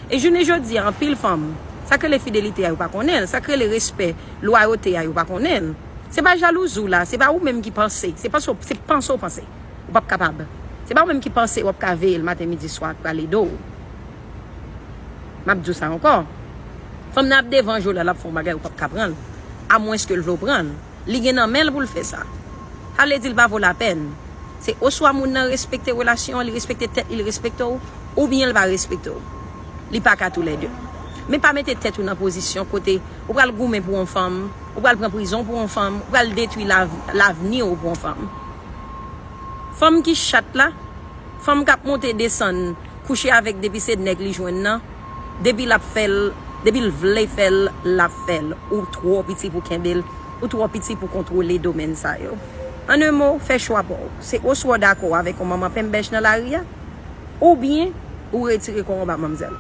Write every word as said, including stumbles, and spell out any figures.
E jounen jodi a, anpil fanm, sa k rele fidelite a, yo pa konnen l. Sa k rele respè, lwayote a, yo pa konnen l. Se pa jalouzi w la, se pa ou menm ki panse. Se panse w, se panse w panse. Ou p ap kapab. Se pa ou menm ki panse w ap ka veye l maten, midi, swa, k prale do w. M ap di w sa ankò. Fanm nan ap devan je w la, l ap fè yon bagay ou p ap ka pran l. Amwenske l vle w pran l. Li gen nan men l pou l fè sa. Sa vle di l pa vo lapèn. Se oswa moun nan respekte relasyon an, li respekte tèt li, li respekte w, oubyen l pa respekte w. Li pa ka toulède. Men pa mete tèt ou nan pozisyon kote ou pral goumen pou yon fanm, ou pral pran prizon pou yon fanm, ou pral detwi lav-, lavni w pou yon fanm. Fanm ki chat la, fanm k ap monte desann, kouche avèk depi se nèg li jwenn nan, depi l ap fè l, depi l vle fè l, l ap fè l. Ou twò piti pou kenbe l, ou twò piti pou kontwole domèn sa yo. An en mo, fè chwa pa w. Se oswa w dakò avèk yon manman penbèch nan lari a, oubyen ou retire kò w anba manmzèl.